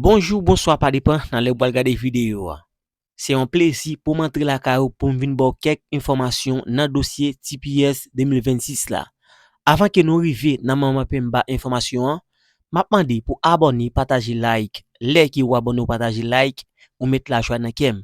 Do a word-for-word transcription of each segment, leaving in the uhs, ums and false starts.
Bonjou, bonswa, pa depan nan lè w pral gade videyo a. Se yon plezi pou m antre lakay ou pou m vin ba w kèk enfòmasyon nan dosye T P S de mil vennsis la. Avan ke nou rive nan manman penba enfòmasyon an, m ap mande pou abòne, pataje, like. Lè ke w abòne, w pataje, like, ou met lajwa nan kè m.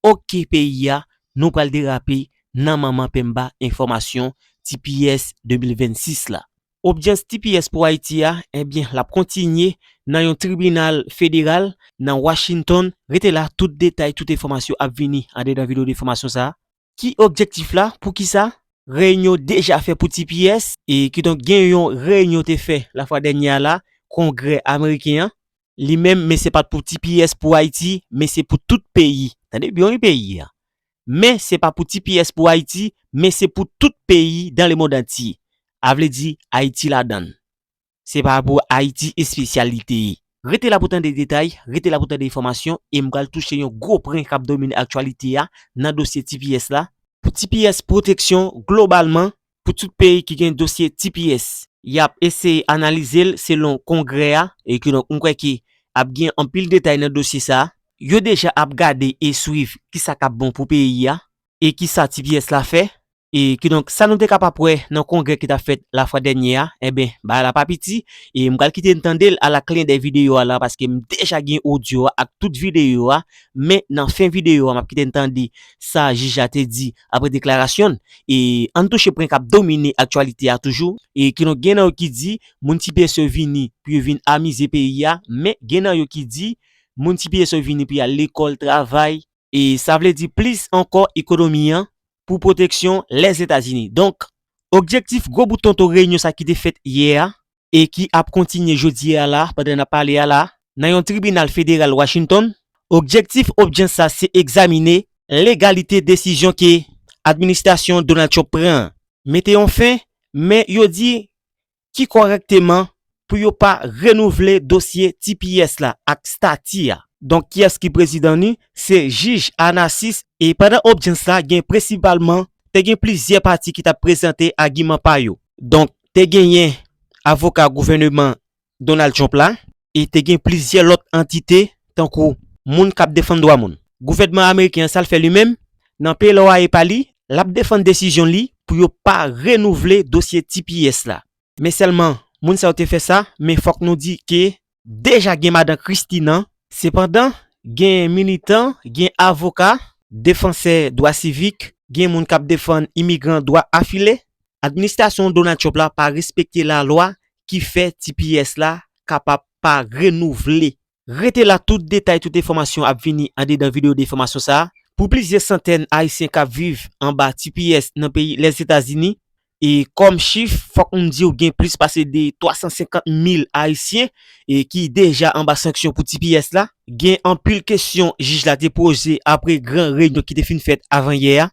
Oke peyi a, nou pral derape nan manman penba enfòmasyon T P S de mil vennsis la. Odyans T P S pou Ayiti a, ebyen, l ap kontinye nan yon tribinal federal nan Washington. Rete la, tout detay, tout enfòmasyon ap vini andedan videyo de enfòmasyon sa a. Ki objektif la? Poukisa? Reyinyon deja fè pou T P S, e kidonk gen yon reyinyon te fè lafwa dènye a la, Kongrè ameriken an, li menm, men se pa t pou T P S pou Ayiti, men se pou tout peyi. Tande byen wi peyi a. Men se pa pou T P S pou Ayiti, men se pou tout peyi dans le monde entier. A vle di Ayiti ladan l. Se pa pou Ayiti espesyal li te ye. Rete la pou tande detay, rete la pou tande enfòmasyon, e m pral touche yon gwo pwen k ap domine aktyalite a nan dosye T P S la. Pou T P S pwoteksyon globalman, pou tout peyi ki gen dosye T P S. Y ap eseye analize l selon Kongrè a, e kidonk m kwè ke ap gen anpil detay nan dosye sa a. Yo deja ap gade e swiv kisa k ap bon pou peyi a, e kisa T P S la fè. E kidonk, sa nou te kapab wè nan kongrè ki t ap fèt lafwa dènye a, enben, bagay la pa piti, e m pral kite n tande l a la klen dè videyo a la, paske m deja gen odyo a ak tout videyo a, men nan fen videyo a, m ap kite n tande sa jij la te di apre deklarasyon l. E ann touche pwen k ap domine aktyalite a toujou, e kidonk gen nan yo ki di moun T P S yo vini pou yo vin amize peyi a, men gen nan yo ki di moun T P S yo vini pou y al lekòl, travay, e sa vle di plis ankò ekonomi an pou pwoteksyon Lèzetazini. Donk, objektif gwo bout tonton reyinyon sa ki te fèt yè a e ki ap kontinye jodi a la, pandan n ap pale a la, nan yon tribinal federal Washington, objektif odyans sa se egzamine legalite desizyon ke administrasyon Donald Trump pran an. Mete yon fen, men yo di ki kòrèkteman pou yo pa renouvle dosye T P S la ak stati a. Donk, kiyès ki prezidan ni? Se jij Annacis, e pandan odyans la, gen prensipalman, te gen plizyè pati ki t ap prezante agiman pa yo. Donk, te genyen avoka gouvèneman Donald Trump la, e te gen plizyè lòt antite, tankou moun k ap defann dwa moun. Gouvènman ameriken an, sa l fè li menm, nan plowaye pa li, l ap defann desizyon li pou yo pa renouvle dosye T P S la. Men sèlman, moun sa yo te fè sa, men fòk nou di ke deja gen madan Christina. Sepandan, gen militan, gen avoka, defansè dwa sivik, gen moun k ap defann imigran dwa afile. Administrasyon Donald Trump la pa respekte lalwa ki fè T P S la kapab pa renouvle. Rete la, tout detay, tout enfòmasyon ap vini andedan videyo de enfòmasyon sa a. Pou plizyè santèn Ayisyen k ap viv anba T P S nan peyi Lèzetazini, e kòm chif, fòk m di w gen plis pase de twa san senkant mil Ayisyen e ki deja anba sanksyon pou T P S la. Gen anpil kesyon jij la te poze apre gran reyinyon ki te fin fèt avan yè a.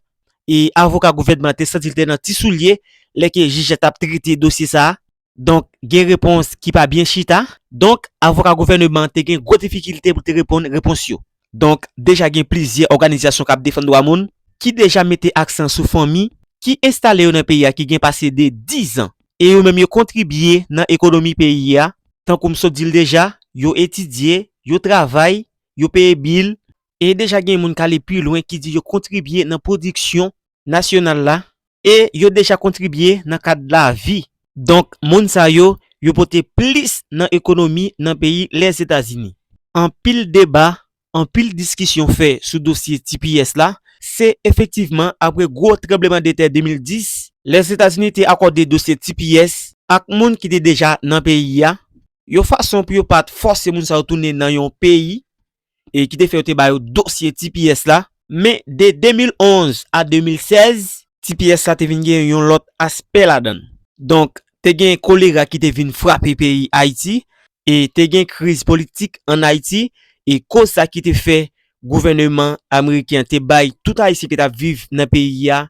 E avoka gouvènman an te santi l te nan ti soulye lè ke jij la t ap trete dosye sa a. Donk, gen repons ki pa byen chita. Donk, avoka gouvènman an te gen gwo difikilte pou te reponn repons yo. Donk, deja gen plizyè òganizasyon k ap defann dwa moun ki deja mete aksan sou fanmi ki enstale yo nan peyi a ki gen pase de diz an. E yo menm yo kontribye nan ekonomi peyi a, tankou m sot di l deja, yo etidye, yo travay, yo peye bil, e deja gen moun k ale pi lwen ki di yo kontribye nan pwodiksyon nasyonal la, e yo deja kontribye nan kad lavi. Donk, moun sa yo, yo pote plis nan ekonomi nan peyi Lèzetazini. Anpil deba, anpil diskisyon fè sou dosye T P S la. Se efektivman apre gwo tranblemanntè de mil dis, Lèzetazini te akòde dosye T P S ak moun ki te deja nan peyi a, yon fason pou yo pa t fòse moun sa yo tounen nan yon peyi e ki te fè yo te ba yo dosye T P S la. Men de de mil onz a de mil sèz, T P S la te vin gen yon lòt aspè ladan l. Donk, te gen kolera ki te vin frape peyi Ayiti, e te gen kriz politik ann Ayiti, e koz sa ki te fè gouvèneman ameriken an te bay tout Ayisyen ki t ap viv nan peyi a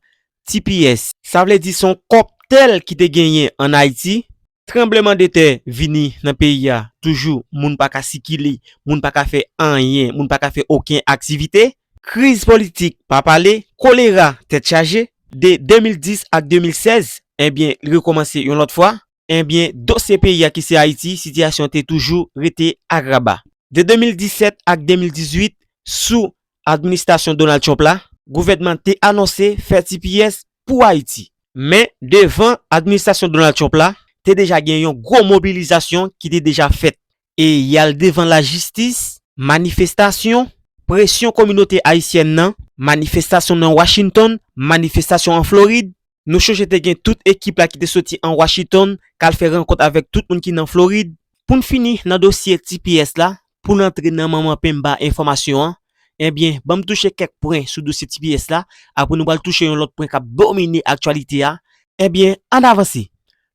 T P S. Sa vle di se yon kòktèl ki te genyen ann Ayiti. Tranblemanntè vini nan peyi a, toujou moun pa ka sikile, moun pa ka fè anyen, moun pa ka fè okenn aktivite. Kriz politik, pa pale, kolera, tèt chaje. De de mil dis ak de mil sèz, ebyen, li rekòmanse yon lòt fwa. Ebyen, dosye peyi a ki se Ayiti, sitiyasyon te toujou rete agraba. De de mil disèt ak de mil dizuit, sou administrasyon Donald Trump la, gouvènman te anonse fè T P S pou Ayiti. Men, devan administrasyon Donald Trump la, te deja gen yon gwo mobilizasyon ki te deja fèt. E y al devan lajistis, manifestasyon, presyon kominote ayisyèn nan, manifestasyon nan Washington, manifestasyon an Florid. Nou chonje te gen tout ekip la ki te soti an Washington, k al fè rankont avèk tout moun ki nan Florid. Pou n fini nan dosye T P S la, pou n antre nan manman penba enfòmasyon an, ebyen, ban m touche kèk pwen sou dosye T P S la, apre nou pral touche yon lòt pwen k ap domine aktyalite a. Ebyen, ann avanse.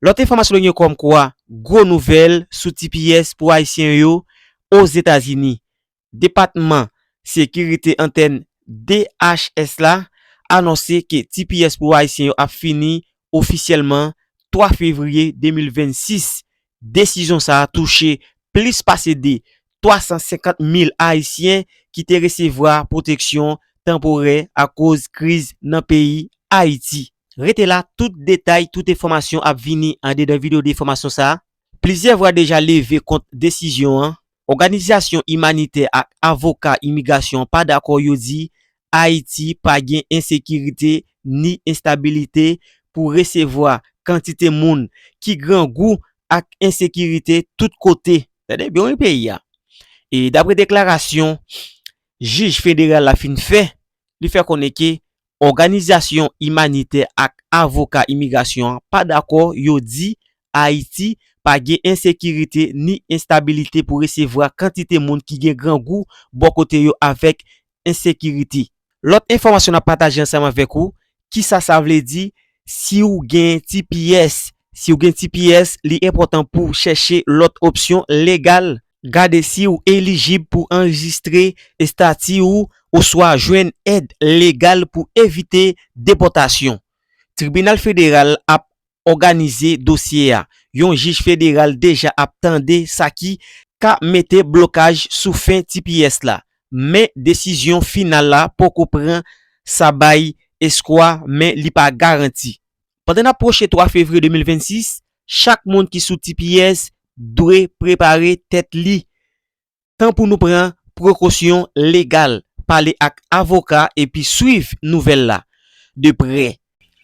Lòt enfòmasyon nou gen kòmkwa gwo nouvèl sou T P S pou Ayisyen yo Ozetazini. Depatman Sekirite Entèn D H S la anonse ke T P S pou Ayisyen yo ap fini ofisyèlman twa fevriye de mil vennsis. Desizyon sa a touche plis pase de twa san senkant mil Ayisyen ki te resevwa pwoteksyon tanporè akoz kriz nan peyi Ayiti. Rete la, tout detay, tout enfòmasyon ap vini andedan videyo de enfòmasyon sa a. Plizyè vwa deja leve kont desizyon an. Òganizasyon imanitè ak avoka imigrasyon pa dakò, yo di Ayiti pa gen ensekirite ni enstabilite pou resevwa kantite moun ki grangou ak ensekirite tout kote. Tande byen wi peyi a. E dapre deklarasyon jij federal la fin fè, li fè konnen ke òganizasyon imanitè ak avoka imigrasyon an pa dakò, yo di Ayiti pa gen ensekirite ni enstabilite pou resevwa kantite moun ki gen grangou bò kote yo avèk ensekirite. Lòt enfòmasyon n ap pataje ansanm avèk ou, kisa sa vle di si w gen T P S. Si w gen T P S, li enpòtan pou w chèche lòt opsyon legal. Gade si w elijib pou anrejistre estati w oswa jwenn èd legal pou evite depòtasyon. Tribinal federal ap òganize dosye a. Yon jij federal deja ap tande sa ki ka mete blokaj sou fen T P S la. Men desizyon final la poko pran, sa bay espwa, men li pa garanti. Pandan n ap pwoche twa fevriye de mil vennsis, chak moun ki sou T P S dwe prepare tèt li, tan pou nou pran prekosyon legal, pale ak avoka epi swiv nouvèl la de prè.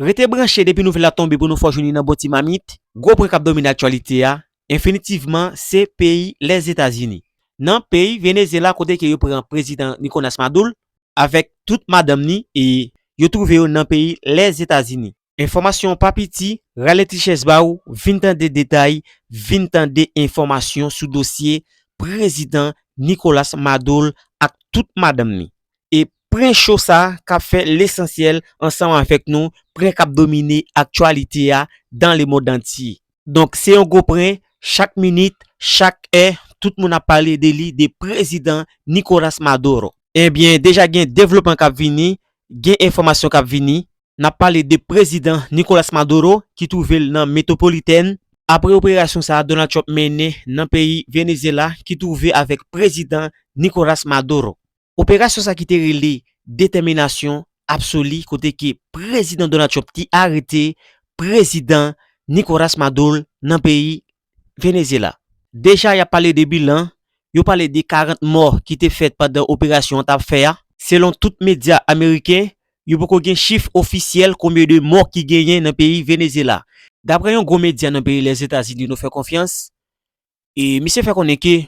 Rete branche depi nouvèl la tonbe pou nou fè w jwenn li nan bon ti mamit. Gwo pwen k ap domine aktyalite a, enfinitivman, se peyi Lèzetazini. Nan peyi Venezyela, kote ke yo pran prezidan Nicolas Maduro avèk tout madanm ni e yo twouve yo nan peyi Lèzetazini. Enfòmasyon pa piti, rale ti chèz ba w, vin tande detay, vin tande enfòmasyon sou dosye prezidan Nicolas Maduro ak tout madanm ni. E pwen cho sa k ap fè lesansyèl ansanm avèk nou, pwen k ap domine aktyalite a dans le monde entier. Donk, se yon gwo pwen, chak minit, chak è, tout moun ap pale de li, de prezidan Nicolas Maduro. Ebyen, deja gen devlopman k ap vini, gen enfòmasyon k ap vini. N ap pale de prezidan Nicolas Maduro ki twouve l nan metwopolitèn. Apre operasyon sa a Donald Trump mennen nan peyi Venezyela ki twouve avèk prezidan Nicolas Maduro. Operasyon sa ki te rele Detèminasyon Absoli, kote ke prezidan Donald Trump te arete prezidan Nicolas Maduro nan peyi Venezyela. Deja y ap pale de bilan, yo pale de karant mò ki te fèt pandan operasyon an t ap fè a. Selon tout medya ameriken, yo poko gen chif ofisyèl konbyen de mò ki genyen nan peyi Venezyela. Dapre yon gwo medya nan peyi Lèzetazini nou fè konfyans, e misye fè konnen ke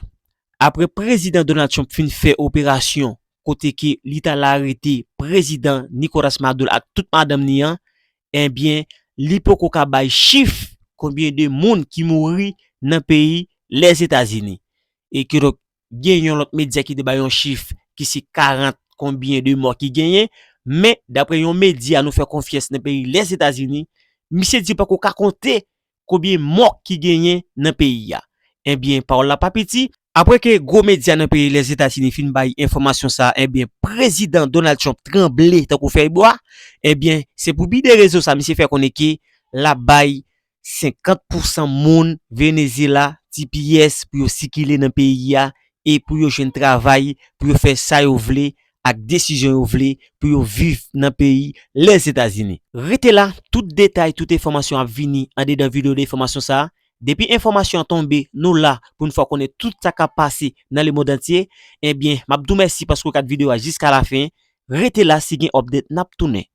apre prezidan Donald Trump fin fè operasyon kote ke li t al arete prezidan Nicolas Maduro ak tout madanm ni an, ebyen, li poko ka bay chif konbyen de moun ki mouri nan peyi Lèzetazini. E kidonk, gen yon lòt medya ki te bay yon chif ki se karant konbyen de mò ki genyen, men dapre yon medya nou fè konfyans nan peyi Lèzetazini, misye di poko ka konte konbyen mò ki genyen nan peyi a. Ebyen, pawòl la pa piti. Apre ke gwo medya nan peyi Lèzetazini fin bay enfòmasyon sa a, ebyen, prezidan Donald Trump tranble tankou fèy bwa. Ebyen, se pou bi de rezon sa, misye fè konnen ke l ap bay senkant pousan moun Venezyela T P S pou yo sikile nan peyi a e pou yo jwenn travay, pou yo fè sa yo vle ak desizyon yo vle, pou yo viv nan peyi Lèzetazini. Rete la, tout detay, tout enfòmasyon ap vini andedan videyo de enfòmasyon sa a. Depi enfòmasyon an tonbe, nou la pou n fè w konnen tout sa k ap pase nan lemonn antye. Ebyen, m ap di w mèsi paske w gad videyo a jiska lafen. Rete la, si gen update, n ap tounen.